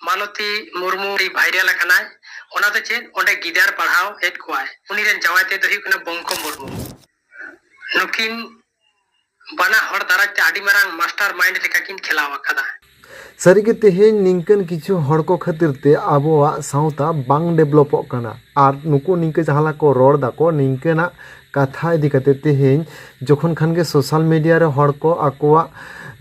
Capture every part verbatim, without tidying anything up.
ᱢᱟᱞᱚᱛᱤ ᱢᱩᱨᱢᱩ ᱟᱹᱰᱤ viral ᱟᱠᱟᱱᱟᱭ᱾ ᱚᱱᱟ ᱫᱚ ᱪᱮᱫ, ᱚᱸᱰᱮ ᱜᱤᱫᱟᱹᱨ ᱯᱟᱲᱦᱟᱣ ᱮᱫ ᱠᱚᱣᱟᱭ᱾ ᱩᱱᱤ ᱨᱮᱱ ᱡᱟᱶᱟᱭ ᱛᱮᱫ ᱫᱚ ᱦᱩᱭᱩᱜ ᱠᱟᱱᱟ ᱵᱚᱝᱠᱚ ᱢᱩᱨᱢᱩ᱾ ᱱᱩᱠᱤᱱ ᱵᱟᱱᱟ ᱦᱚᱲ ᱫᱟᱨᱟᱭ ᱛᱮ ᱟᱹᱰᱤ ᱢᱟᱨᱟᱝ mastermind ᱞᱮᱠᱟ ᱠᱤᱱ ᱠᱷᱮᱞᱟᱣ ᱟᱠᱟᱫᱟ᱾ ᱥᱟᱹᱨᱤᱜᱮ ᱛᱮᱦᱮᱧ ᱱᱤᱝᱠᱟᱹᱱ ᱠᱤᱪᱷᱩ ᱦᱚᱲ ᱠᱚ ᱠᱷᱟᱹᱛᱤᱨ ᱛᱮ ᱟᱵᱚᱣᱟᱜ ᱥᱟᱶᱛᱟ ᱵᱟᱝ developᱚᱜ ᱠᱟᱱᱟ᱾ ᱟᱨ ᱱᱩᱠᱩ ᱱᱤᱝᱠᱟᱹ ᱡᱟᱦᱟᱸ ᱞᱮᱠᱟ ᱠᱚ ᱨᱚᱲ ᱫᱟᱠᱚ, ᱱᱤᱝᱠᱟᱹᱱᱟᱜ ᱠᱟᱛᱷᱟ ᱤᱫᱤ ᱠᱟᱛᱮ ᱛᱮᱦᱮᱧ ᱡᱚᱠᱷᱚᱱ ᱠᱷᱟᱱ ᱜᱮ social media ᱨᱮ ᱦᱚᱲ ᱠᱚ ᱟᱠᱚᱣᱟᱜ,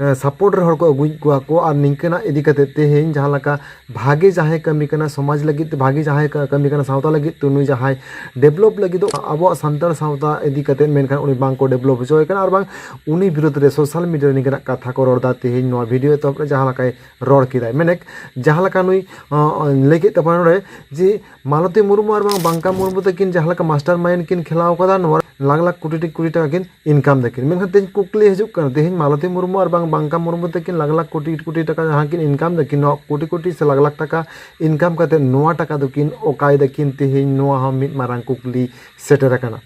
ᱮ, support ᱨᱮ ᱦᱚᱲ ᱠᱚ ᱟᱹᱜᱩᱭᱮᱫ ᱠᱚᱣᱟ ᱠᱚ, ᱟᱨ ᱱᱤᱝᱠᱟᱹᱱᱟᱜ ᱤᱫᱤ ᱠᱟᱛᱮ ᱛᱮᱦᱮᱧ ᱡᱟᱦᱟᱸ ᱞᱮᱠᱟ ᱵᱷᱟᱜᱮ ᱡᱟᱦᱟᱸᱭ ᱠᱟᱹᱢᱤ ᱠᱟᱱᱟ, ᱥᱚᱢᱟᱡᱽ ᱞᱟᱹᱜᱤᱫ ᱛᱮ ᱵᱷᱟᱜᱮ ᱡᱟᱦᱟᱸᱭ ᱠᱟ-, ᱠᱟᱹᱢᱤ ᱠᱟᱱᱟ, ᱥᱟᱶᱛᱟ ᱞᱟᱹᱜᱤᱫ ᱛᱮ ᱱᱩᱭ ᱡᱟᱦᱟᱸᱭ develop ᱞᱟᱹᱜᱤᱫᱚᱜ ᱟᱵᱚᱣᱟᱜ ᱥᱟᱱᱛᱟᱲ ᱥᱟᱶᱛᱟ ᱤᱫᱤ ᱠᱟᱛᱮ, ᱢᱮᱱᱠᱷᱟᱱ ᱩᱱᱤ ᱵᱟᱝ ᱠᱚ develop ᱦᱚᱪᱚᱭ ᱠᱟᱱᱟ, ᱟᱨ ᱵᱟᱝ ᱩᱱᱤ ᱵᱤᱨᱩᱫᱷ ᱨᱮ social media ᱨᱮ ᱱᱤᱝᱠᱟᱹᱱᱟᱜ ᱠᱟᱛᱷᱟ ᱠᱚ ᱨᱚᱲ ᱮᱫᱟ᱾ ᱛᱮᱦᱮᱧ ᱱᱚᱣᱟ video ᱮᱛᱚᱦᱚᱵ ᱨᱮ ᱡᱟᱦᱟᱸ ᱞᱮᱠᱟᱭ ᱨᱚᱲ ᱠᱮᱫᱟᱭ, ᱢᱮᱱᱮᱠ ᱡᱟᱦᱟᱸ ᱞᱮᱠᱟ ᱱᱩᱭ, ᱚ, ᱚ, ᱞᱟᱹᱭ ᱠᱮᱫ ᱛᱟᱵᱚᱱᱟ ᱱᱚᱰᱮ ᱡᱮ ᱢᱟᱞᱚᱛᱤ ᱢᱩᱨᱢᱩ ᱟᱨ ᱵᱟᱝ ᱵᱟᱝᱠᱟ ᱢᱩᱨᱢᱩ ᱛᱟᱹᱠᱤᱱ ᱡᱟᱦᱟᱸ ᱞᱮᱠᱟ mastermind ᱠᱤᱱ ᱠᱷᱮᱞᱟᱣ ᱠᱟᱫᱟ, ᱱᱚᱣᱟ ᱞᱟᱠᱷ ᱞᱟᱠᱷ ᱠᱳᱴᱤ ᱠᱳᱴᱤ ᱴᱟᱠᱟ ᱠᱤᱱ income ᱫᱟᱹᱠᱤᱱ᱾ ᱢᱮᱱᱠᱷᱟᱱ ᱛᱮᱦᱮᱧ ᱠᱩᱠᱞᱤ ᱦᱤᱡᱩᱜ ᱠᱟᱱᱟ, ᱛᱮᱦᱮᱧ ᱢᱟᱞᱚᱛᱤ ᱢᱩᱨᱢᱩ ᱟᱨ ᱵᱟᱝ ᱵᱟᱝᱠᱟ ᱢᱩᱨᱢᱩ ᱛᱟᱹᱠᱤᱱ ᱞᱟᱠᱷ ᱞᱟᱠᱷ ᱠᱳᱴᱤ ᱠᱳᱴᱤ ᱴᱟᱠᱟ ᱡᱟᱦᱟᱸ ᱠᱤᱱ income ᱫᱟᱹᱠᱤᱱ, ᱱᱚᱣᱟ ᱠᱳᱴᱤ ᱠᱳᱴᱤ ᱥᱮ ᱞᱟᱠᱷ ᱞᱟᱠᱷ ᱴᱟᱠᱟ income ᱠᱟᱛᱮ ᱱᱚᱣᱟ ᱴᱟᱠᱟ ᱫᱚᱠᱤᱱ ᱚᱠᱟᱭ ᱫᱟᱹᱠᱤᱱ? ᱛᱮᱦᱮᱧ ᱱᱚᱣᱟ ᱦᱚᱸ ᱢᱤᱫ ᱢᱟᱨᱟᱝ ᱠᱩᱠᱞᱤ ᱥᱮᱴᱮᱨ ᱟᱠᱟᱱᱟ᱾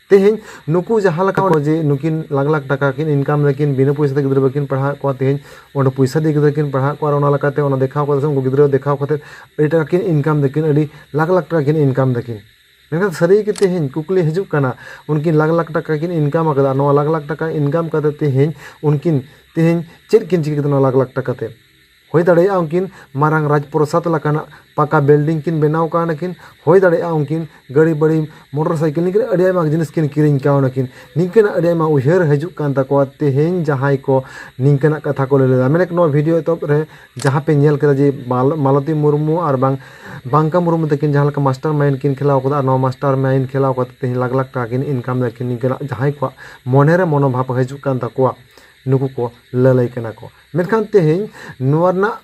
ᱛᱮᱦᱮᱧ ᱱᱩᱠᱩ ᱡᱟᱦᱟᱸ ᱞᱮᱠᱟ ᱠᱚ ᱡᱮ ᱱᱩᱠᱤᱱ ᱞᱟᱠᱷ ᱞᱟᱠᱷ ᱴᱟᱠᱟ ᱠᱤᱱ income ᱫᱟᱹᱠᱤᱱ, ᱵᱤᱱᱟᱹ ᱯᱚᱭᱥᱟ ᱛᱮ ᱜᱤᱫᱽᱨᱟᱹ ᱵᱟᱹᱠᱤᱱ ᱯᱟᱲᱦᱟᱣᱮᱫ ᱠᱚᱣᱟ, ᱛᱮᱦᱮᱧ ᱚᱸᱰᱮ ᱯᱚᱭᱥᱟ ᱫᱤᱭᱮ ᱜᱤᱫᱽᱨᱟᱹ ᱠᱤᱱ ᱯᱟᱲᱦᱟᱣᱮᱫ ᱠᱚᱣᱟ, ᱟᱨ ᱚᱱᱟ ᱞᱮᱠᱟᱛᱮ ᱚᱱᱟ ᱫᱮᱠᱷᱟᱣ ᱠᱟᱛᱮ ᱥᱮ ᱩᱱᱠᱩ ᱜᱤᱫᱽᱨᱟᱹ ᱫᱮᱠᱷᱟᱣ ᱠᱟᱛᱮ ᱟᱹᱰᱤ ᱴᱟᱠᱟ ᱠᱤᱱ income ᱫᱟᱹᱠᱤᱱ, ᱟᱹᱰᱤ ᱞᱟᱠᱷ ᱞᱟᱠᱷ ᱴᱟᱠᱟ ᱠᱤᱱ income ᱫᱟᱹᱠᱤᱱ᱾ ᱢᱮᱱᱠᱷᱟᱱ ᱥᱟᱹᱨᱤ ᱜᱮ ᱛᱮᱦᱮᱧ ᱠᱩᱠᱞᱤ ᱦᱤᱡᱩᱜ ᱠᱟᱱᱟ, ᱩᱱᱠᱤᱱ ᱞᱟᱠᱷ ᱞᱟᱠᱷ ᱴᱟᱠᱟ ᱠᱤᱱ income ᱟᱠᱟᱫᱟ, ᱱᱚᱣᱟ ᱞᱟᱠᱷ ᱞᱟᱠᱷ ᱴᱟᱠᱟ income ᱠᱟᱛᱮ ᱛᱮᱦᱮᱧ ᱩᱱᱠᱤᱱ ᱛᱮᱦᱮᱧ ᱪᱮᱫ ᱠᱤᱱ ᱪᱤᱠᱟᱹ ᱠᱮᱫᱟ ᱱᱚᱣᱟ ᱞᱟᱠᱷ ᱞᱟᱠᱷ ᱴᱟᱠᱟ ᱛᱮ? ᱦᱩᱭ ᱫᱟᱲᱮᱭᱟᱜᱼᱟ ᱩᱱᱠᱤᱱ ᱢᱟᱨᱟᱝ ᱨᱟᱡᱽ ᱯᱨᱚᱥᱟᱫᱽ ᱞᱮᱠᱟᱱᱟᱜ ᱯᱟᱠᱟ building ᱠᱤᱱ ᱵᱮᱱᱟᱣ ᱠᱟᱣᱱᱟᱠᱤᱱ, ᱦᱩᱭ ᱫᱟᱲᱮᱭᱟᱜᱼᱟ ᱩᱱᱠᱤᱱ ᱜᱟᱹᱰᱤ ᱵᱟᱹᱲᱤ motorcycle ᱱᱤᱝᱠᱟᱹ ᱟᱹᱰᱤ ᱟᱭᱢᱟ ᱡᱤᱱᱤᱥ ᱠᱤᱱ ᱠᱤᱨᱤᱧ ᱠᱟᱣᱱᱟᱠᱤᱱ᱾ ᱱᱤᱝᱠᱟᱹᱱᱟᱜ ᱟᱹᱰᱤ ᱟᱭᱢᱟ ᱩᱭᱦᱟᱹᱨ ᱦᱤᱡᱩᱜ ᱠᱟᱱ ᱛᱟᱠᱚᱣᱟ ᱛᱮᱦᱮᱧ ᱡᱟᱦᱟᱸᱭ ᱠᱚ ᱱᱤᱝᱠᱟᱹᱱᱟᱜ ᱠᱟᱛᱷᱟ ᱠᱚ ᱞᱟᱹᱭ ᱞᱮᱫᱟ᱾ ᱢᱮᱱᱮᱠ ᱱᱚᱣᱟ video ᱮᱛᱚᱦᱚᱵ ᱨᱮ ᱡᱟᱦᱟᱸ ᱯᱮ ᱧᱮᱞ ᱠᱮᱫᱟ ᱡᱮ ᱢᱟᱞ-, ᱢᱟᱞᱚᱛᱤ ᱢᱩᱨᱢᱩ ᱟᱨ ᱵᱟᱝ ᱵᱟᱝᱠᱟ ᱢᱩᱨᱢᱩ ᱛᱟᱹᱠᱤᱱ ᱡᱟᱦᱟᱸ ᱞᱮᱠᱟ mastermind ᱠᱤᱱ ᱠᱷᱮᱞᱟᱣ ᱠᱟᱫᱟ, ᱟᱨ ᱱᱚᱣᱟ mastermind ᱠᱷᱮᱞᱟᱣ ᱠᱟᱛᱮ ᱛᱮᱦᱮᱧ ᱞᱟᱠᱷ ᱞᱟᱠᱷ ᱴᱟᱠᱟ ᱠᱤᱱ income ᱫᱟ, ᱠᱤᱱ ᱱᱤᱝᱠᱟᱹᱱᱟᱜ ᱡᱟᱦᱟᱸᱭ ᱠᱚᱣᱟᱜ ᱢᱚᱱᱮᱨᱮ ᱢᱚᱱᱳᱵᱷᱟᱵ ᱦᱤᱡᱩᱜ ᱠᱟᱱ ᱛᱟᱠᱚᱣᱟ, ᱱᱩᱠᱩ ᱠᱚ ᱞᱟᱹᱞᱟᱹᱭ ᱠᱟᱱᱟ ᱠᱚ᱾ ᱢᱮᱱᱠᱷᱟᱱ ᱛᱮᱦᱮᱧ ᱱᱚᱣᱟ ᱨᱮᱱᱟᱜ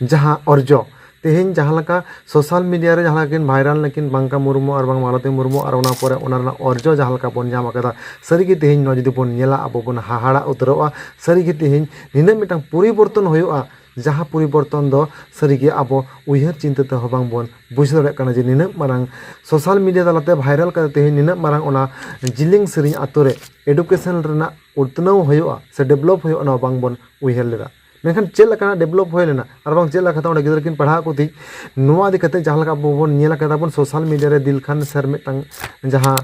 ᱡᱟᱦᱟᱸ ᱚᱨᱡᱚ, ᱛᱮᱦᱮᱧ ᱡᱟᱦᱟᱸ ᱞᱮᱠᱟ social media ᱨᱮ ᱡᱟᱦᱟᱸ ᱞᱮᱠᱟ ᱠᱤᱱ viral ᱱᱟᱠᱤᱱ ᱵᱟᱝᱠᱟ ᱢᱩᱨᱢᱩ ᱟᱨ ᱵᱟᱝ ᱢᱟᱞᱚᱛᱤ ᱢᱩᱨᱢᱩ, ᱟᱨ ᱚᱱᱟ ᱯᱚᱨᱮ ᱚᱱᱟ ᱨᱮᱱᱟᱜ ᱚᱨᱡᱚ ᱡᱟᱦᱟᱸ ᱞᱮᱠᱟ ᱵᱚᱱ ᱧᱟᱢ ᱟᱠᱟᱫᱟ, ᱥᱟᱹᱨᱤᱜᱮ ᱛᱮᱦᱮᱧ ᱱᱚᱣᱟ ᱡᱩᱫᱤ ᱵᱚᱱ ᱧᱮᱞᱟ, ᱟᱵᱚ ᱵᱚᱱ ᱦᱟᱦᱟᱲᱟ ᱩᱛᱟᱹᱨᱚᱜᱼᱟ᱾ ᱥᱟᱹᱨᱤᱜᱮ ᱛᱮᱦᱮᱧ ᱱᱤᱱᱟᱹᱜ ᱢᱤᱫᱴᱟᱝ ᱯᱚᱨᱤᱵᱚᱨᱛᱚᱱ ᱦᱩᱭᱩᱜᱼᱟ, ᱡᱟᱦᱟᱸ ᱯᱚᱨᱤᱵᱚᱨᱛᱚᱱ ᱫᱚ ᱥᱟᱹᱨᱤᱜᱮ ᱟᱵᱚ ᱩᱭᱦᱟᱹᱨ ᱪᱤᱱᱛᱟᱹ ᱛᱮᱦᱚᱸ ᱵᱟᱝ ᱵᱚᱱ ᱵᱩᱡᱷᱟᱹᱣ ᱫᱟᱲᱮᱭᱟᱜ ᱠᱟᱱᱟ ᱡᱮ ᱱᱤᱱᱟᱹᱜ ᱢᱟᱨᱟᱝ social media ᱛᱟᱞᱟᱛᱮ viral ᱠᱟᱛᱮ ᱛᱮᱦᱮᱧ ᱱᱤᱱᱟᱹᱜ ᱢᱟᱨᱟᱝ ᱚᱱᱟ ᱡᱤᱞᱤᱝ ᱥᱮᱨᱮᱧ ᱟᱛᱳ ᱨᱮ education ᱨᱮᱱᱟᱜ ᱩᱛᱱᱟᱹᱣ ᱦᱩᱭᱩᱜᱼᱟ ᱥᱮ develop ᱦᱩᱭᱩᱜᱼᱟ, ᱱᱚᱣᱟ ᱵᱟᱝ ᱵᱚᱱ ᱩᱭᱦᱟᱹᱨ ᱞᱮᱫᱟ᱾ ᱢᱮᱱᱠᱷᱟᱱ ᱪᱮᱫ ᱞᱮᱠᱟᱱᱟᱜ develop ᱦᱩᱭ ᱞᱮᱱᱟ ᱟᱨ ᱵᱟᱝ ᱪᱮᱫ ᱞᱮᱠᱟᱛᱮ ᱚᱸᱰᱮ ᱜᱤᱫᱽᱨᱟᱹ ᱠᱤᱱ ᱯᱟᱲᱦᱟᱣ ᱠᱚ ᱛᱟᱦᱮᱸᱫ, ᱱᱚᱣᱟ ᱤᱫᱤ ᱠᱟᱛᱮ ᱡᱟᱦᱟᱸ ᱞᱮᱠᱟ ᱟᱵᱚ ᱵᱚᱱ ᱧᱮᱞ ᱟᱠᱟᱫᱟ ᱵᱚᱱ social media ᱨᱮ ᱫᱤᱞᱠᱷᱟᱱ ᱥᱮᱨ ᱢᱤᱫᱴᱟᱝ ᱡᱟᱦᱟᱸ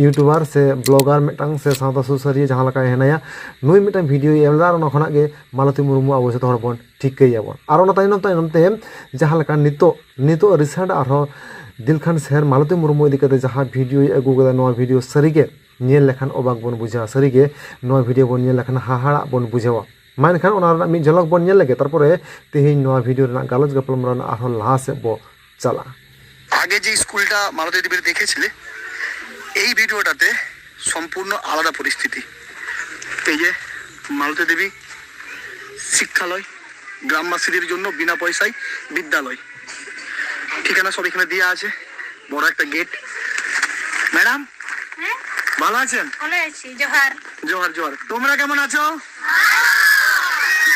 YouTuber ᱥᱮ blogger ᱢᱤᱫᱴᱟᱝ ᱥᱮ ᱥᱟᱶᱛᱟ ᱥᱩᱥᱟᱹᱨᱤᱭᱟᱹ ᱡᱟᱦᱟᱸ ᱞᱮᱠᱟᱭ ᱦᱮᱱᱟᱭᱟ, ᱱᱩᱭ ᱢᱤᱫᱴᱟᱝ video ᱭ ᱮᱢ ᱞᱮᱫᱟ ᱟᱨ ᱚᱱᱟ ᱠᱷᱚᱱᱟᱜ ᱜᱮ ᱢᱟᱞᱚᱛᱤ ᱢᱩᱨᱢᱩ ᱟᱵᱚ ᱡᱚᱛᱚ ᱦᱚᱲ ᱵᱚᱱ ᱴᱷᱤᱠᱟᱹᱭᱟᱵᱚᱱ᱾ ᱟᱨ ᱚᱱᱟ ᱛᱟᱭᱱᱚᱢ ᱛᱟᱭᱱᱚᱢ ᱛᱮ ᱡᱟᱦᱟᱸ ᱞᱮᱠᱟ ᱱᱤᱛᱚᱜ ᱱᱤᱛᱚᱜ recent ᱟᱨᱦᱚᱸ ᱫᱤᱞᱠᱷᱟᱱ ᱥᱮᱨ ᱢᱟᱞᱚᱛᱤ ᱢᱩᱨᱢᱩ ᱤᱫᱤ ᱠᱟᱛᱮ ᱡᱟᱦᱟᱸ video ᱭ ᱟᱹᱜᱩ ᱠᱟᱫᱟ, ᱱᱚᱣᱟ video ᱥᱟᱹᱨᱤᱜᱮ ᱧᱮᱞ ᱞᱮᱠᱷᱟᱱ ᱚᱵᱟᱠ ᱵᱚᱱ ᱵᱩᱡᱷᱟᱹᱣᱟ, ᱥᱟᱹᱨᱤᱜᱮ ᱱᱚᱣᱟ video ᱵᱚᱱ ᱧᱮᱞ ᱞᱮᱠᱷᱟᱱ ᱦᱟᱦᱟᱲᱟᱜ ᱵᱚᱱ ᱵᱩᱡᱷᱟᱹᱣᱟ᱾ ᱢᱟ ᱮᱱᱠᱷᱟᱱ ᱚᱱᱟ ᱨᱮᱱᱟᱜ ᱢᱤᱫ ᱡᱷᱚᱞᱚᱠ ᱵᱚᱱ ᱧᱮᱞ ᱞᱮᱜᱮ, ᱛᱟᱨᱯᱚᱨᱮ ᱛᱮᱦᱮᱧ ᱱᱚᱣᱟ video ᱨᱮᱱᱟᱜ ᱜᱟᱞᱚᱪ ᱜᱟᱯᱟᱞᱢᱟᱨᱟᱣ ᱨᱮᱱᱟᱜ ᱟᱨᱦᱚᱸ ᱞᱟᱦᱟ ᱥᱮᱫ ᱵᱚ ᱪᱟᱞᱟᱜᱼᱟ᱾ আগে যে স্কুলটা মালতী দেবীর দেখেছিলে, এই ভিডিওটাতে সম্পূর্ণ আলাদা পরিস্থিতি। এই যে মালতী দেবী শিক্ষালয়, গ্রামবাসীদের জন্য বিনা পয়সায় বিদ্যালয়, ঠিকানা সব এখানে দেওয়া আছে, বড় একটা গেট। ম্যাডাম, হ্যাঁ? ভালো আছেন? ভালো আছি। জোহার। জোহার, জোহার। তোমরা কেমন আছো?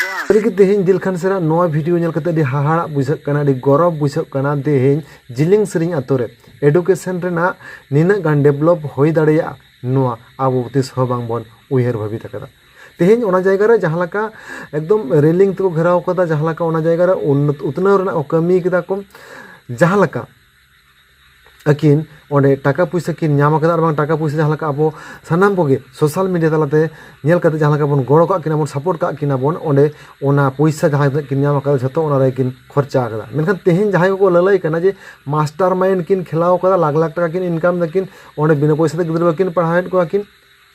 বাহ। ᱥᱟᱹᱨᱤᱜᱮ ᱛᱮᱦᱮᱧ ᱫᱤᱞᱠᱷᱟᱱ ᱥᱮᱨᱟᱜ ᱱᱚᱣᱟ video ᱧᱮᱞ ᱠᱟᱛᱮ ᱟᱹᱰᱤ ᱦᱟᱦᱟᱲᱟᱜ ᱵᱩᱡᱷᱟᱹᱜ ᱠᱟᱱᱟ, ᱟᱹᱰᱤ ᱜᱚᱨᱚᱵᱽ ᱵᱩᱡᱷᱟᱹᱜ ᱠᱟᱱᱟ᱾ ᱛᱮᱦᱮᱧ ᱡᱤᱞᱤᱝ ᱥᱮᱨᱮᱧ ᱟᱛᱳ ᱨᱮ education ᱨᱮᱱᱟᱜ ᱱᱤᱱᱟᱹᱜ ᱜᱟᱱ develop ᱦᱩᱭ ᱫᱟᱲᱮᱭᱟᱜᱼᱟ, ᱱᱚᱣᱟ ᱟᱵᱚ ᱛᱤᱥ ᱦᱚᱸ ᱵᱟᱝ ᱵᱚᱱ ᱩᱭᱦᱟᱹᱨ ᱵᱷᱟᱹᱵᱤᱛ ᱟᱠᱟᱫᱟ᱾ ᱛᱮᱦᱮᱧ ᱚᱱᱟ ᱡᱟᱭᱜᱟ ᱨᱮ ᱡᱟᱦᱟᱸ ᱞᱮᱠᱟ ᱮᱠᱫᱚᱢ railing ᱛᱮᱠᱚ ᱜᱷᱮᱨᱟᱣ ᱠᱟᱫᱟ, ᱡᱟᱦᱟᱸ ᱞᱮᱠᱟ ᱚᱱᱟ ᱡᱟᱭᱜᱟ ᱨᱮ ᱩᱱᱱᱚᱛ ᱩᱛᱱᱟᱹᱣ ᱨᱮᱱᱟᱜ ᱠᱚ ᱠᱟᱹᱢᱤ ᱠᱮᱫᱟ ᱠᱚ, ᱡᱟᱦᱟᱸ ᱞᱮᱠᱟ ᱟᱹᱠᱤᱱ ᱚᱸᱰᱮ ᱴᱟᱠᱟ ᱯᱩᱭᱥᱟᱹ ᱠᱤᱱ ᱧᱟᱢ ᱟᱠᱟᱫᱟ, ᱟᱨ ᱵᱟᱝ ᱴᱟᱠᱟ ᱯᱩᱭᱥᱟᱹ ᱡᱟᱦᱟᱸ ᱞᱮᱠᱟ ᱟᱵᱚ ᱥᱟᱱᱟᱢ ᱠᱚᱜᱮ social media ᱛᱟᱞᱟᱛᱮ ᱧᱮᱞ ᱠᱟᱛᱮ ᱡᱟᱦᱟᱸ ᱞᱮᱠᱟ ᱵᱚᱱ ᱜᱚᱲᱚ ᱠᱟᱜ ᱠᱤᱱᱟ ᱵᱚᱱ, support ᱠᱟᱜ ᱠᱤᱱᱟ ᱵᱚᱱ, ᱚᱸᱰᱮ ᱚᱱᱟ ᱯᱩᱭᱥᱟᱹ ᱡᱟᱦᱟᱸ ᱛᱤᱱᱟᱹᱜ ᱠᱤᱱ ᱧᱟᱢ ᱟᱠᱟᱫᱟ ᱡᱷᱚᱛᱚ ᱚᱱᱟ ᱨᱮ ᱠᱤᱱ ᱠᱷᱚᱨᱪᱟ ᱟᱠᱟᱫᱟ᱾ ᱢᱮᱱᱠᱷᱟᱱ ᱛᱮᱦᱮᱧ ᱡᱟᱦᱟᱸᱭ ᱠᱚᱠᱚ ᱞᱟᱹᱞᱟᱹᱭ ᱠᱟᱱᱟ ᱡᱮ master mind ᱠᱤᱱ ᱠᱷᱮᱞᱟᱣ ᱠᱟᱫᱟ, ᱞᱟᱠᱷ ᱞᱟᱠᱷ ᱴᱟᱠᱟ ᱠᱤᱱ income ᱫᱟᱠᱤᱱ, ᱚᱸᱰᱮ ᱵᱤᱱᱟᱹ ᱯᱚᱭᱥᱟ ᱛᱮ ᱜᱤᱫᱽᱨᱟᱹ ᱵᱟᱹᱠᱤᱱ ᱯᱟᱲᱦᱟᱣᱮᱫ ᱠᱚᱣᱟ ᱠᱤᱱ,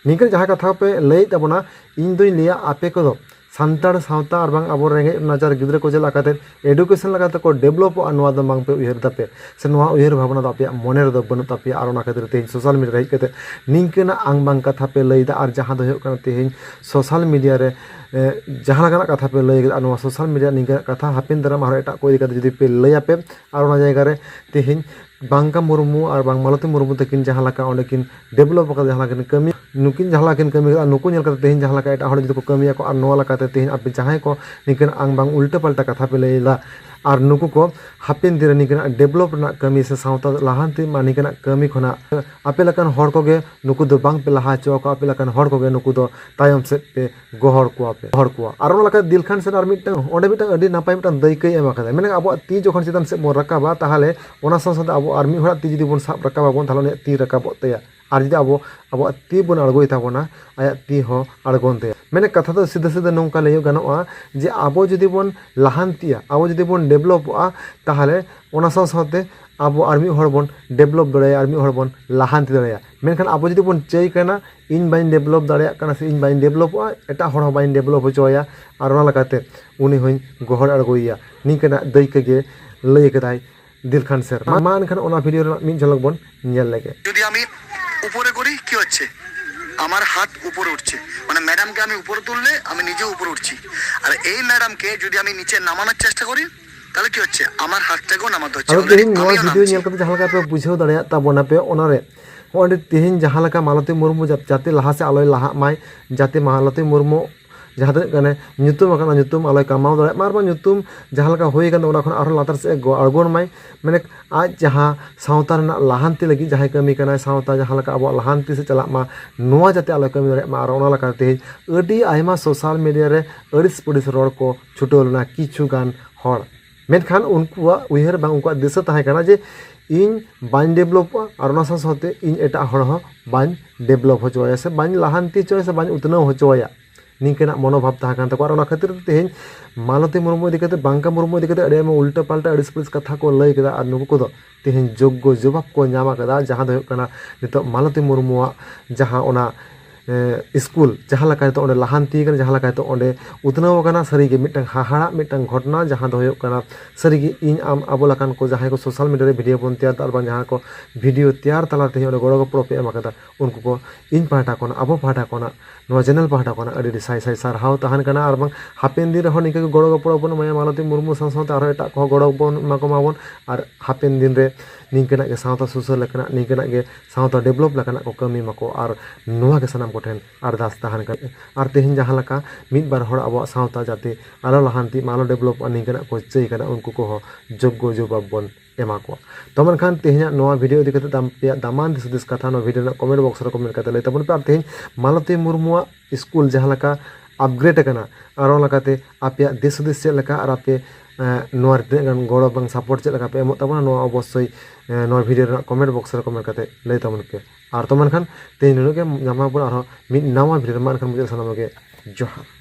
ᱱᱤᱝᱠᱟᱹ ᱡᱟᱦᱟᱸ ᱠᱟᱛᱷᱟ ᱯᱮ ᱞᱟᱹᱭᱮᱫ ᱛᱟᱵᱚᱱᱟ, ᱤᱧ ᱫᱩᱧ ᱞᱟᱹᱭᱟ ᱟᱯᱮ ᱠᱚᱫᱚ ᱥᱟᱱᱛᱟᱲ ᱥᱟᱶᱛᱟ ᱟᱨ ᱵᱟᱝ ᱟᱵᱚ ᱨᱮᱸᱜᱮᱡ ᱱᱟᱪᱟᱨ ᱜᱤᱫᱽᱨᱟᱹ ᱠᱚ ᱪᱮᱫ ᱞᱮᱠᱟᱛᱮ education ᱞᱮᱠᱟᱛᱮ ᱠᱚ developᱚᱜᱼᱟ, ᱱᱚᱣᱟ ᱫᱚ ᱵᱟᱝ ᱯᱮ ᱩᱭᱦᱟᱹᱨ ᱛᱟᱯᱮ, ᱥᱮ ᱱᱚᱣᱟ ᱩᱭᱦᱟᱹᱨ ᱵᱷᱟᱵᱽᱱᱟ ᱫᱚ ᱟᱯᱮᱭᱟᱜ ᱢᱚᱱᱮ ᱨᱮᱫᱚ ᱵᱟᱹᱱᱩᱜ ᱛᱟᱯᱮᱭᱟ᱾ ᱟᱨ ᱚᱱᱟ ᱠᱷᱟᱹᱛᱤᱨ ᱛᱮᱦᱮᱧ social media ᱨᱮ ᱦᱮᱡ ᱠᱟᱛᱮ ᱱᱤᱝᱠᱟᱹᱱᱟᱜ ᱟᱝ ᱵᱟᱝ ᱠᱟᱛᱷᱟ ᱯᱮ ᱞᱟᱹᱭᱫᱟ᱾ ᱟᱨ ᱡᱟᱦᱟᱸ ᱫᱚ ᱦᱩᱭᱩᱜ ᱠᱟᱱᱟ ᱛᱮᱦᱮᱧ social media ᱨᱮ ᱮ, ᱡᱟᱦᱟᱸ ᱞᱮᱠᱟᱱᱟᱜ ᱠᱟᱛᱷᱟ ᱯᱮ ᱞᱟᱹᱭ ᱠᱮᱫᱟ, ᱟᱨ ᱱᱚᱣᱟ social media ᱱᱤᱝᱠᱟᱹᱱᱟᱜ ᱠᱟᱛᱷᱟ ᱦᱟᱯᱮᱱ ᱫᱟᱨᱟᱢ ᱟᱨᱦᱚᱸ ᱮᱴᱟᱜ ᱠᱚ ᱤᱫᱤ ᱠᱟᱛᱮ ᱡᱩᱫᱤ ᱯᱮ ᱞᱟᱹᱭᱟᱯᱮ, ᱟᱨ ᱚᱱᱟ ᱡᱟᱭᱜᱟ ᱨᱮ ᱛᱮᱦᱮᱧ ᱵᱟᱝᱠᱟ ᱢᱩᱨᱢᱩ ᱟᱨ ᱵᱟᱝ ᱢᱟᱞᱚᱛᱤ ᱢᱩᱨᱢᱩ ᱛᱟᱹᱠᱤᱱ ᱡᱟᱦᱟᱸ ᱞᱮᱠᱟ ᱚᱸᱰᱮ ᱠᱤᱱ develop ᱟᱠᱟᱫᱟ, ᱡᱟᱦᱟᱸ ᱞᱮᱠᱟ ᱠᱤᱱ ᱠᱟᱹᱢᱤ, ᱱᱩᱠᱤᱱ ᱡᱟᱦᱟᱸ ᱞᱮᱠᱟ ᱠᱤᱱ ᱠᱟᱹᱢᱤ ᱠᱟᱫᱟ, ᱱᱩᱠᱩ ᱧᱮᱞ ᱠᱟᱛᱮ ᱛᱮᱦᱮᱧ ᱡᱟᱦᱟᱸ ᱞᱮᱠᱟ ᱮᱴᱟᱜ ᱦᱚᱲ ᱡᱩᱫᱤ ᱠᱚ ᱠᱟᱹᱢᱤᱭᱟᱠᱚ, ᱟᱨ ᱱᱚᱣᱟ ᱞᱮᱠᱟᱛᱮ ᱛᱮᱦᱮᱧ ᱟᱯᱮ ᱡᱟᱦᱟᱸᱭ ᱠᱚ ᱱᱤᱝᱠᱟᱹᱱ ᱟᱝ ᱵᱟᱝ ᱩᱞᱴᱟᱹ ᱯᱟᱞᱴᱟ ᱠᱟᱛᱷᱟ ᱯᱮ ᱞᱟᱹᱭ ᱮᱫᱟ, ᱟᱨ ᱱᱩᱠᱩ ᱠᱚ ᱦᱟᱯᱮᱱ ᱫᱤᱱ ᱨᱮ ᱱᱤᱝᱠᱟᱹᱱᱟᱜ develop ᱨᱮᱱᱟᱜ ᱠᱟᱹᱢᱤ ᱥᱮ ᱥᱟᱶᱛᱟ ᱞᱟᱦᱟᱱᱛᱤ ᱢᱟ ᱱᱤᱝᱠᱟᱹᱱᱟᱜ ᱠᱟᱹᱢᱤ ᱠᱷᱚᱱᱟᱜ ᱟᱯᱮ ᱞᱮᱠᱟᱱ ᱦᱚᱲ ᱠᱚᱜᱮ ᱱᱩᱠᱩ ᱫᱚ ᱵᱟᱝ ᱯᱮ ᱞᱟᱦᱟ ᱦᱚᱪᱚ ᱟᱠᱚᱣᱟ, ᱟᱯᱮ ᱞᱮᱠᱟᱱ ᱦᱚᱲ ᱠᱚᱜᱮ ᱱᱩᱠᱩ ᱫᱚ ᱛᱟᱭᱚᱢ ᱥᱮᱫ ᱯᱮ ᱜᱚᱦᱚᱲ ᱠᱚᱣᱟ ᱯᱮ, ᱜᱚᱦᱚᱲ ᱠᱚᱣᱟ᱾ ᱟᱨ ᱚᱱᱟ ᱞᱮᱠᱟᱛᱮ ᱫᱤᱞᱠᱷᱟᱱ ᱥᱮᱨ ᱟᱨ ᱢᱤᱫᱴᱟᱝ, ᱚᱸᱰᱮ ᱢᱤᱫᱴᱟᱝ ᱟᱹᱰᱤ ᱱᱟᱯᱟᱭ ᱢᱤᱫᱴᱟᱝ ᱫᱟᱹᱭᱠᱟᱹᱭ ᱮᱢ ᱟᱠᱟᱫᱟ᱾ ᱢᱮᱱᱠᱷᱟᱱ ᱟᱵᱚᱣᱟᱜ ᱛᱤ ᱡᱚᱠᱷᱚᱱ ᱪᱮᱛᱟᱱ ᱥᱮᱫ ᱵᱚᱱ ᱨᱟᱠᱟᱵᱟ, ᱛᱟᱦᱚᱞᱮ ᱚᱱᱟ ᱥᱟᱶ ᱥᱟᱶᱛᱮ ᱟᱵᱚ ᱟᱨ ᱢᱤᱫ ᱦᱚᱲᱟᱜ ᱛᱤ ᱡᱩᱫᱤ ᱵᱚᱱ ᱥᱟᱵ ᱨᱟᱠᱟᱵᱟᱵᱚᱱ, ᱛᱟᱦᱚᱞᱮ ᱩᱱᱤᱭᱟᱜ ᱛᱤ ᱨᱟᱠᱟᱵᱚᱜ ᱛᱟᱭᱟ᱾ ᱟᱨ ᱡᱩᱫᱤ ᱟᱵᱚ ᱟᱵᱚᱣᱟᱜ ᱛᱤ ᱵᱚᱱ ᱟᱬᱜᱚᱭ ᱛᱟᱵᱚᱱᱟ, ᱟᱭᱟᱜ ᱛᱤ ᱦᱚᱸ ᱟᱬᱜᱚᱱ ᱛᱟᱭᱟ᱾ ᱢᱮᱱᱮᱫ ᱠᱟᱛᱷᱟ ᱫᱚ ᱥᱤᱫᱷᱟᱹ ᱥᱤᱫᱷᱟᱹ ᱱᱚᱝᱠᱟ ᱞᱟᱹᱭ ᱜᱟᱱᱚᱜᱼᱟ ᱡᱮ ᱟᱵᱚ ᱡᱩᱫᱤ ᱵᱚᱱ ᱞᱟᱦᱟᱱᱛᱤᱜᱼᱟ, ᱟᱵᱚ ᱡᱩᱫᱤ ᱵᱚᱱ developᱚᱜᱼᱟ, ᱛᱟᱦᱚᱞᱮ ᱚᱱᱟ ᱥᱟᱶ ᱥᱟᱶᱛᱮ ᱟᱵᱚ ᱟᱨ ᱢᱤᱫ ᱦᱚᱲ ᱵᱚᱱ develop ᱫᱟᱲᱮᱭᱟᱜᱼᱟ, ᱟᱨ ᱢᱤᱫ ᱦᱚᱲ ᱵᱚᱱ ᱞᱟᱦᱟᱱᱛᱤ ᱫᱟᱲᱮᱭᱟᱜᱼᱟ᱾ ᱢᱮᱱᱠᱷᱟᱱ ᱟᱵᱚ ᱡᱩᱫᱤ ᱵᱚᱱ ᱪᱟᱹᱭ ᱠᱟᱱᱟ, ᱤᱧ ᱵᱟᱹᱧ develop ᱫᱟᱲᱮᱭᱟᱜ ᱠᱟᱱᱟ ᱥᱮ ᱤᱧ ᱵᱟᱹᱧ developᱚᱜᱼᱟ, ᱮᱴᱟᱜ ᱦᱚᱲ ᱦᱚᱸ ᱵᱟᱹᱧ develop ᱦᱚᱪᱚ ᱟᱭᱟ, ᱟᱨ ᱚᱱᱟ ᱞᱮᱠᱟᱛᱮ ᱩᱱᱤ ᱦᱚᱸᱧ ᱜᱚᱦᱚᱲ ᱟᱬᱜᱚᱭᱮᱭᱟ, ᱱᱤᱝᱠᱟᱹᱱᱟᱜ ᱫᱟᱹᱭᱠᱟᱹ ᱜᱮ ᱞᱟᱹᱭ ᱟᱠᱟᱫᱟᱭ ᱫᱤᱞᱠᱷᱟᱱ ᱥᱮᱨ᱾ ᱢᱟ, ᱢᱟ ᱮᱱᱠᱷᱟᱱ ᱚᱱᱟ video ᱨᱮᱱᱟᱜ ᱢᱤᱫ ᱡᱷᱚᱞᱚᱠ ᱵᱚᱱ ᱧᱮᱞ ᱞᱮᱜᱮ᱾ যদি আমি উপরে করি, কি হচ্ছে? আমার হাত উপরে উঠছে। মানে ম্যাডামকে আমি উপরে তুললে আমি নিজেও উপরে উঠছি। আর এই ম্যাডামকে যদি আমি নিচে নামানোর চেষ্টা করি, তাহলে কি হচ্ছে? আমার হাতটাকেও নামাতে হচ্ছে। ᱟᱫᱚ ᱛᱮᱦᱮᱧ ᱱᱚᱣᱟ video ᱧᱮᱞ ᱠᱟᱛᱮ ᱡᱟᱦᱟᱸ ᱞᱮᱠᱟ ᱯᱮ ᱵᱩᱡᱷᱟᱹᱣ ᱫᱟᱲᱮᱭᱟᱜ ᱛᱟᱵᱚᱱᱟ ᱯᱮ, ᱚᱱᱟᱨᱮ ᱱᱚᱜᱼᱚᱭ ᱛᱮᱦᱮᱧ ᱡᱟᱦᱟᱸ ᱞᱮᱠᱟ ᱢᱟᱞᱚᱛᱤ ᱢᱩᱨᱢᱩ ᱡᱟ-, ᱡᱟᱛᱮ ᱞᱟᱦᱟ ᱥᱮᱫ ᱟᱞᱚᱭ ᱞᱟᱦᱟᱜ ᱢᱟᱭ, ᱡᱟᱛᱮ ᱢᱟᱞᱚᱛᱤ ᱢᱩᱨᱢᱩ ᱡᱟᱦᱟᱸ ᱛᱤᱱᱟᱹᱜ ᱜᱟᱱᱮ ᱧᱩᱛᱩᱢ ᱟᱠᱟᱱᱟ, ᱧᱩᱛᱩᱢ ᱟᱞᱚᱭ ᱠᱟᱢᱟᱣ ᱫᱟᱲᱮᱭᱟᱜ ᱢᱟ, ᱟᱨ ᱵᱟᱝ ᱧᱩᱛᱩᱢ ᱡᱟᱦᱟᱸ ᱞᱮᱠᱟ ᱦᱩᱭ ᱟᱠᱟᱱ ᱫᱚ ᱚᱱᱟ ᱠᱷᱚᱱ ᱟᱨᱦᱚᱸ ᱞᱟᱛᱟᱨ ᱥᱮᱫ ᱮ ᱜᱚ-, ᱟᱬᱜᱚᱱ ᱢᱟᱭ᱾ ᱢᱟᱱᱮ ᱟᱡ ᱡᱟᱦᱟᱸ ᱥᱟᱶᱛᱟ ᱨᱮᱱᱟᱜ ᱞᱟᱦᱟᱱᱛᱤ ᱞᱟᱹᱜᱤᱫ ᱡᱟᱦᱟᱸᱭ ᱠᱟᱹᱢᱤ ᱠᱟᱱᱟᱭ, ᱥᱟᱶᱛᱟ ᱡᱟᱦᱟᱸ ᱞᱮᱠᱟ ᱟᱵᱚᱣᱟᱜ ᱞᱟᱦᱟᱱᱛᱤ ᱥᱮᱫ ᱪᱟᱞᱟᱜ ᱢᱟ, ᱱᱚᱣᱟ ᱡᱟᱛᱮ ᱟᱞᱚᱭ ᱠᱟᱹᱢᱤ ᱫᱟᱲᱮᱭᱟᱜ ᱢᱟ᱾ ᱟᱨ ᱚᱱᱟ ᱞᱮᱠᱟᱛᱮ ᱛᱮᱦᱮᱧ ᱟᱹᱰᱤ ᱟᱭᱢᱟ social media ᱨᱮ ᱟᱹᱲᱤᱥ ᱯᱟᱹᱲᱤᱥ ᱨᱚᱲ ᱠᱚ ᱪᱷᱩᱴᱟᱹᱣ ᱞᱮᱱᱟ ᱠᱤᱪᱷᱩ ᱜᱟᱱ ᱦᱚᱲ᱾ ᱢᱮᱱᱠᱷᱟᱱ ᱩᱱᱠᱩᱣᱟᱜ ᱩᱭᱦᱟᱹᱨ ᱵᱟᱝ ᱩᱱᱠᱩᱣᱟᱜ ᱫᱤᱥᱟᱹ ᱛᱟᱦᱮᱸ ᱠᱟᱱᱟ ᱡᱮ ᱤᱧ ᱵᱟᱹᱧ developᱚᱜᱼᱟ ᱟᱨ ᱚᱱᱟ ᱥᱟᱶ ᱥᱟᱶᱛᱮ ᱤᱧ ᱮᱴᱟᱜ ᱦᱚᱲ ᱦᱚᱸ ᱵᱟᱹᱧ develop ᱦᱚᱪᱚ ᱟᱭᱟ ᱥᱮ ᱵᱟᱹᱧ ᱞᱟᱦᱟᱱᱛᱤ ᱦᱚᱪᱚ ᱟᱭᱟ ᱥᱮ ᱵᱟᱹᱧ ᱩᱛᱱᱟᱹᱣ ᱦᱚᱪᱚ ᱟᱭᱟ, ᱱᱤᱝᱠᱟᱹᱱᱟᱜ ᱢᱚᱱᱳᱵᱷᱟᱵ ᱛᱟᱦᱮᱸ ᱠᱟᱱ ᱛᱟᱠᱚᱣᱟ᱾ ᱟᱨ ᱚᱱᱟ ᱠᱷᱟᱹᱛᱤᱨ ᱛᱮ ᱛᱮᱦᱮᱧ ᱢᱟᱞᱚᱛᱤ ᱢᱩᱨᱢᱩ ᱤᱫᱤ ᱠᱟᱛᱮ, ᱵᱟᱝᱠᱟ ᱢᱩᱨᱢᱩ ᱤᱫᱤ ᱠᱟᱛᱮ ᱟᱹᱰᱤ ᱟᱭᱢᱟ ᱩᱞᱴᱟᱹ ᱯᱟᱞᱴᱟ ᱟᱹᱲᱤᱥ ᱯᱟᱹᱲᱤᱥ ᱠᱟᱛᱷᱟ ᱠᱚ ᱞᱟᱹᱭ ᱠᱮᱫᱟ᱾ ᱟᱨ ᱱᱩᱠᱩ ᱠᱚᱫᱚ ᱛᱮᱦᱮᱧ ᱡᱳᱜᱽᱜᱚ ᱡᱚᱵᱟᱵ ᱠᱚ ᱧᱟᱢ ᱟᱠᱟᱫᱟ, ᱡᱟᱦᱟᱸ ᱫᱚ ᱦᱩᱭᱩᱜ ᱠᱟᱱᱟ ᱱᱤᱛᱚᱜ ᱢᱟᱞᱚᱛᱤ ᱢᱩᱨᱢᱩᱣᱟᱜ ᱡᱟᱦᱟᱸ ᱚᱱᱟ, ᱮ, ᱥᱠᱩᱞ ᱡᱟᱦᱟᱸ ᱞᱮᱠᱟ ᱱᱤᱛᱚᱜ ᱚᱸᱰᱮ ᱞᱟᱦᱟᱱᱛᱤ ᱠᱟᱱᱟ, ᱡᱟᱦᱟᱸ ᱞᱮᱠᱟ ᱱᱤᱛᱚᱜ ᱚᱸᱰᱮ ᱩᱛᱱᱟᱹᱣ ᱟᱠᱟᱱᱟ, ᱥᱟᱹᱨᱤᱜᱮ ᱢᱤᱫᱴᱟᱝ ᱦᱟᱦᱟᱲᱟᱜ ᱢᱤᱫᱴᱟᱝ ᱜᱷᱚᱴᱚᱱᱟ, ᱡᱟᱦᱟᱸ ᱫᱚ ᱦᱩᱭᱩᱜ ᱠᱟᱱᱟ ᱥᱟᱹᱨᱤᱜᱮ ᱤᱧ ᱟᱢ ᱟᱵᱚ ᱞᱮᱠᱟᱱ ᱠᱚ ᱡᱟᱦᱟᱸᱭ ᱠᱚ social media ᱨᱮ video ᱵᱚᱱ ᱛᱮᱭᱟᱨ ᱫᱟ, ᱟᱨ ᱵᱟᱝ ᱡᱟᱦᱟᱸ ᱠᱚ video ᱛᱮᱭᱟᱨ ᱛᱟᱞᱟ ᱛᱮᱦᱮᱧ ᱚᱸᱰᱮ ᱜᱚᱲᱚ ᱜᱚᱯᱚᱲᱚ ᱯᱮ ᱮᱢ ᱟᱠᱟᱫᱟ, ᱩᱱᱠᱩ ᱠᱚ ᱤᱧ ᱯᱟᱦᱴᱟ ᱠᱷᱚᱱᱟᱜ, ᱟᱵᱚ ᱯᱟᱦᱴᱟ ᱠᱷᱚᱱᱟᱜ, ᱱᱚᱣᱟ channel ᱯᱟᱦᱴᱟ ᱠᱷᱚᱱᱟᱜ ᱟᱹᱰᱤ ᱟᱹᱰᱤ ᱥᱟᱭ ᱥᱟᱭ ᱥᱟᱨᱦᱟᱣ ᱛᱟᱦᱮᱱ ᱠᱟᱱᱟ᱾ ᱟᱨ ᱵᱟᱝ ᱦᱟᱯᱮᱱ ᱫᱤᱱ ᱨᱮᱦᱚᱸ ᱱᱤᱝᱠᱟᱹ ᱜᱮ ᱜᱚᱲᱚ ᱜᱚᱯᱚᱲᱚ ᱵᱚᱱ ᱮᱢᱟᱭᱟ ᱢᱟᱞᱚᱛᱤ ᱢᱩᱨᱢᱩ ᱥᱟᱶ ᱥᱟᱶᱛᱮ ᱟᱨᱦᱚᱸ ᱮᱴᱟᱜ ᱠᱚᱦᱚᱸ ᱜᱚᱲᱚ ᱵᱚᱱ ᱮᱢᱟ ᱠᱚ ᱢᱟᱵᱚᱱ᱾ ᱟᱨ ᱦᱟᱯᱮᱱ ᱫᱤᱱ ᱨᱮ ᱱᱤᱝᱠᱟᱹᱱᱟᱜ ᱜᱮ ᱥᱟᱶᱛᱟ ᱥᱩᱥᱟᱹᱨ ᱞᱮᱠᱟᱱᱟᱜ, ᱱᱤᱝᱠᱟᱹᱱᱟᱜ ᱜᱮ ᱥᱟᱶᱛᱟ develop ᱞᱮᱠᱟᱱᱟᱜ ᱠᱚ ᱠᱟᱹᱢᱤ ᱢᱟᱠᱚ᱾ ᱟᱨ ᱱᱚᱣᱟ ᱜᱮ ᱥᱟᱱᱟᱢ ᱠᱚᱴᱷᱮᱱ ᱟᱨᱫᱟᱥ ᱛᱟᱦᱮᱱ ᱠᱟᱱᱟ᱾ ᱟᱨ ᱛᱮᱦᱮᱧ ᱡᱟᱦᱟᱸ ᱞᱮᱠᱟ ᱢᱤᱫ ᱵᱟᱨ ᱦᱚᱲ ᱟᱵᱚᱣᱟᱜ ᱥᱟᱶᱛᱟ ᱡᱟᱛᱮ ᱟᱞᱚ ᱞᱟᱦᱟᱱᱛᱤ ᱢᱟ, ᱟᱞᱚ ᱰᱮᱵᱷᱞᱚᱯᱚᱜᱼᱟ, ᱱᱤᱝᱠᱟᱹᱱᱟᱜ ᱠᱚ ᱪᱟᱹᱭ ᱠᱟᱫᱟ, ᱩᱱᱠᱩ ᱠᱚᱦᱚᱸ ᱡᱳᱜᱽᱜᱚ ᱡᱚᱵᱟᱵ ᱵᱚᱱ ᱮᱢᱟ ᱠᱚᱣᱟ᱾ ᱛᱚ ᱢᱮᱱᱠᱷᱟᱱ ᱛᱮᱦᱮᱧᱟᱜ ᱱᱚᱣᱟ ᱵᱷᱤᱰᱤᱭᱳ ᱤᱫᱤ ᱠᱟᱛᱮ ᱟᱯᱮᱭᱟᱜ ᱫᱟᱢᱟᱱ ᱫᱤᱥ ᱦᱩᱫᱤᱥ ᱠᱟᱛᱷᱟ ᱱᱚᱣᱟ ᱵᱷᱤᱰᱤᱭᱳ ᱨᱮᱱᱟᱜ ᱠᱚᱢᱮᱱᱴ ᱵᱚᱠᱥ ᱨᱮ ᱠᱚᱢᱮᱱᱴ ᱠᱟᱛᱮ ᱞᱟᱹᱭ ᱛᱟᱵᱚᱱ ᱯᱮ᱾ ᱟᱨ ᱛᱮᱦᱮᱧ ᱢᱟᱞᱚᱛᱤ ᱢᱩᱨᱢᱩᱣᱟᱜ ᱥᱠᱩᱞ ᱡᱟᱦᱟᱸ ᱞᱮᱠᱟ ᱟᱯᱜᱨᱮᱰ ᱟᱠᱟᱱᱟ, ᱟᱨ ᱚᱱᱟ ᱞᱮᱠᱟᱛᱮ ᱟᱯᱮᱭᱟᱜ ᱫᱤᱥ ᱦᱩᱫᱤᱥ ᱪᱮᱫ ᱞᱮᱠᱟ ᱟᱨ ᱟᱯᱮ ᱱᱚᱣᱟ ᱨᱮ ᱛᱤᱱᱟᱹᱜ ᱜᱟᱱ ᱜᱚᱲᱚ ᱵᱟᱝ ᱥᱟᱯᱳᱨᱴ ᱪᱮᱫ ᱞᱮᱠᱟ ᱯᱮ ᱮᱢᱚᱜ ᱛᱟᱵᱚᱱᱟ, ᱱᱚᱣᱟ ᱚᱵᱚᱥᱥᱳᱭ ᱱᱚᱣᱟ ᱵᱷᱤᱰᱤᱭᱳ ᱨᱮᱱᱟᱜ ᱠᱚᱢᱮᱱᱴ ᱵᱚᱠᱥ ᱨᱮ ᱠᱚᱢᱮᱱᱴ ᱠᱟᱛᱮ ᱞᱟᱹᱭ ᱛᱟᱵᱚᱱ ᱯᱮ᱾ ᱟᱨ ᱛᱚ ᱢᱮᱱᱠᱷᱟᱱ ᱛᱮᱦᱮᱧ ᱱᱩᱱᱟᱹᱜ ᱜᱮ, ᱧᱟᱯᱟᱢ ᱵᱚᱱ ᱟᱨᱦᱚᱸ ᱢᱤᱫ ᱱᱟᱣᱟ ᱵᱷᱤᱰᱤᱭᱳ ᱨᱮ᱾ ᱢᱟ ᱮᱱᱠᱷᱟᱱ ᱢᱩᱪᱟᱹᱫ ᱥᱟᱱᱟᱢ ᱜᱮ ᱡᱚᱦᱟᱨ᱾